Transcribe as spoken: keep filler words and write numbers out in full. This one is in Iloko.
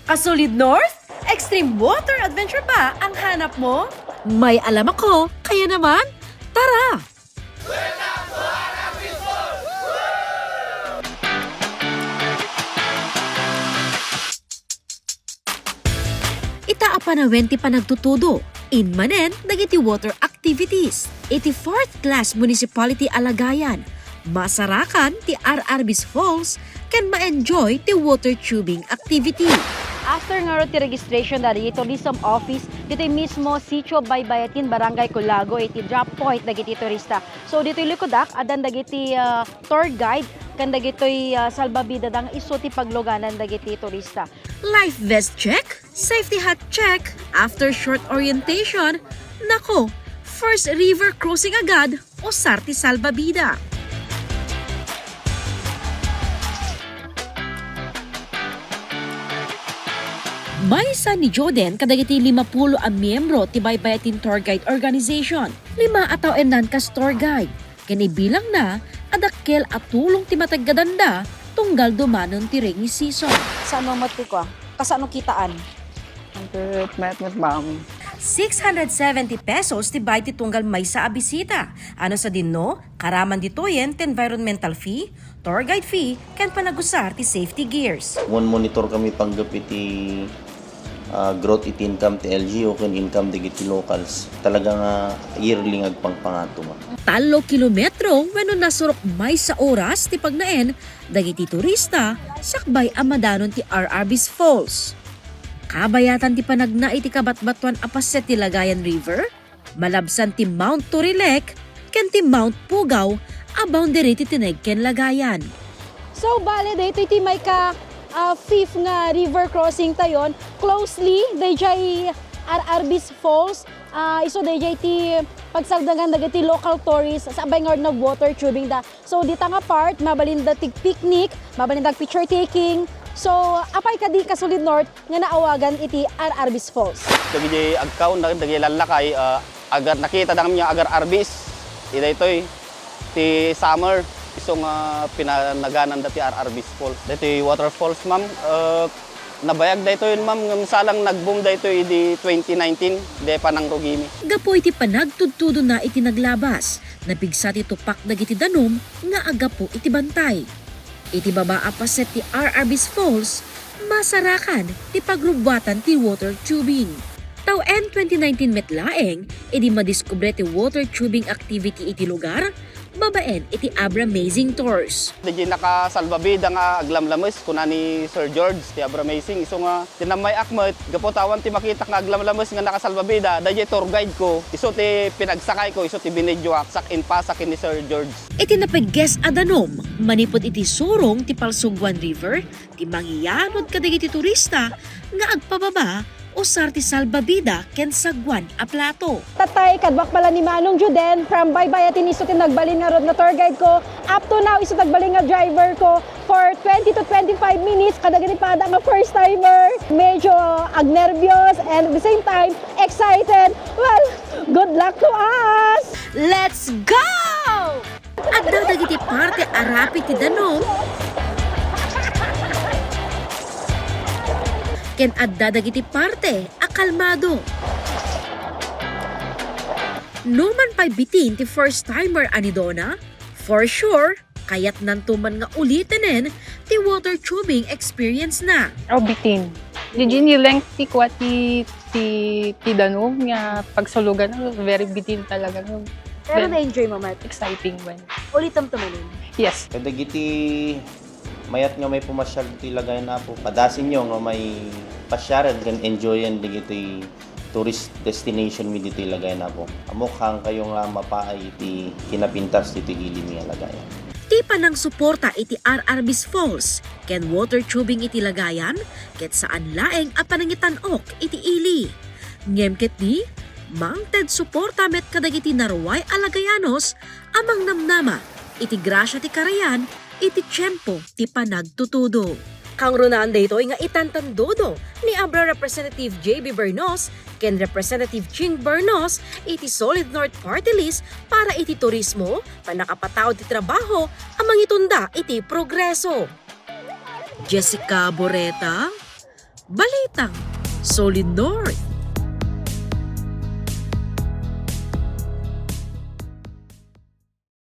Kasulid North, extreme water adventure ba ang hanap mo? May alam ako, kaya naman, tara! Ita a panawen ti panagtutudo, inmanen dagiti water activities. Iti fourth class municipality a Lagayan, masarakan ti R R B's Falls ken ma-enjoy ti water tubing activity. After ngarud ti registration dagiti tourism office, ditoy mismo Sitio Baybayatin, Barangay Culago, iti drop point dagiti turista. So, ditoy likudak, addan dagiti, ah, tour guide, ken dagitoy, ah, salbabida nga isu ti pagluganan dagiti turista. Life vest check, safety hat check, after short orientation, nako, first river crossing agad, usar ti salbabida. Maysa ni Joden kadagiti limapulo a miyembro ti Baybayatin Tour Guide Organization. Lima a tawen nan kas tour guide. Ken ibilangna a dakkel a tulong ti mataggadanda tunggal dumanon ti rainy season. Saan mo matiko, ah? Kasano kitaan? Ang mayat met, ma'am. Six hundred seventy pesos ti bayad ti tunggal maysa a bisita. Ano sadinno, karaman ditoyen ti environmental fee, tour guide fee, ken panagusar ti safety gears. Mon-monitor kami panggep iti, ah, growth iti income ti L G U ken income dagiti locals. Talaga nga yearly nga agpangpangato, ma'am. Tallo kilometro wenno nasurok maysa oras ti pagnaen dagiti turista sakbay a madanon ti R R B's Falls. Kabayatan ti panagna iti kabatbatuan a paset ti Lagayan River, malabsan ti Mount Torilec ken ti Mount Pugaw a boundary ti Tineg ken Lagayan. So, bale, daytoy ti mayka, ah, fifth nga river crossing tayon. Closely, dayjay R R B's Falls, ah, isu dayjay ti pagsagdangan dagiti local tourists, sakbay nga nag-water tubing da. So, dita nga part, mabalinda ti picnic, mabalinda picture taking. So, apay kadi Kasulid North nga naawagan iti R R B's Falls? Dagiti agkaon, dagiti lallakay, ah, agar-, nakita dami nga agar-R B's. Ida itoy, ti summer, isu nga pinanagananda ti R R B's Falls. Daytoy waterfalls, ma'am, ah, nabayag daytoy, ma'am, ngem salang nag-boom daytoy idi twenty nineteen, idi panangrugimi. Gapu iti panagtudtudona iti naglabas, napigsa ti tupak dagiti danum nga aggapu iti bantay. Iti baba a paset ti R R B's Falls, masarakan ti pagrubbuatan ti water tubing. Tawen twenty nineteen met laeng, idi madiskubre ti water tubing activity iti lugar, babaen iti Abra Amazing Tours. Dayjay nakasalbabida nga aglamlames, kuna ni Sir George, ti Abra Amazing, isu nga tinammayak met, gapu ta awan ti makitak nga aglamlames nga nakasalbabida, dayjay tour guide ko, isu ti pinagsakayko, isu ti binidioak, sak-impasa ken ni Sir George. Iti napigges a danum, manipud iti surong ti Palsuguan River, ti mangyanud kadagiti turista nga agpababa usar ti salbabida ken saguan a plato. Tattay, kaduak pala ni Manong Juden from Baybayatin, isu ti nagbalin ngarud nga tour guide ko. Up to now, isu ti nagbalin nga driver ko for twenty to twenty-five minutes kadagiti pada nga first timer. Medyo agnerbios and at the same time, excited. Well, good luck to us! Let's go! Adda dagiti parte a rapid ti danum, ken adda dagiti parte a kalmado. Numan pay bitin ti first timer a ni Donna, for sure, kayatnanto man nga ulitenen ti water tubing experience na. Oh, bitin. Di, di, ni length ti kua ti ti, ti danum nga pagsulugan, very bitin talaga, no? Pero na-enjoy mo, Mat? Exciting man. Ulitom to manen? Yes. Kadagiti mayat nga may pumasyal ti Lagayan, Apo, padasinyo nga may pasyaren ken enjoyen dagiti tourist destination mi ditoy Lagayan, Apo. Ammok kayo nga mapaay iti kinapintas ditoy ili mi nga Lagayan. Ti panangsuporta iti R R B's Falls ken water tubing iti Lagayan ket saan laeng a panangitan-ok iti ili. Ngem ketdi, mangted suporta met kadagiti naruay a Lagayanos a mangnamnama iti grasia ti karayan iti tiempo ti panagtutudo. Kangrunaan daytoy nga itantandudo ni Abra Representative J B Bernos ken Representative Ching Bernos iti Solid North Party List para iti turismo, pannakapataud ti trabaho a mangitunda iti progreso. Jessica Boreta, Balitang Solid North.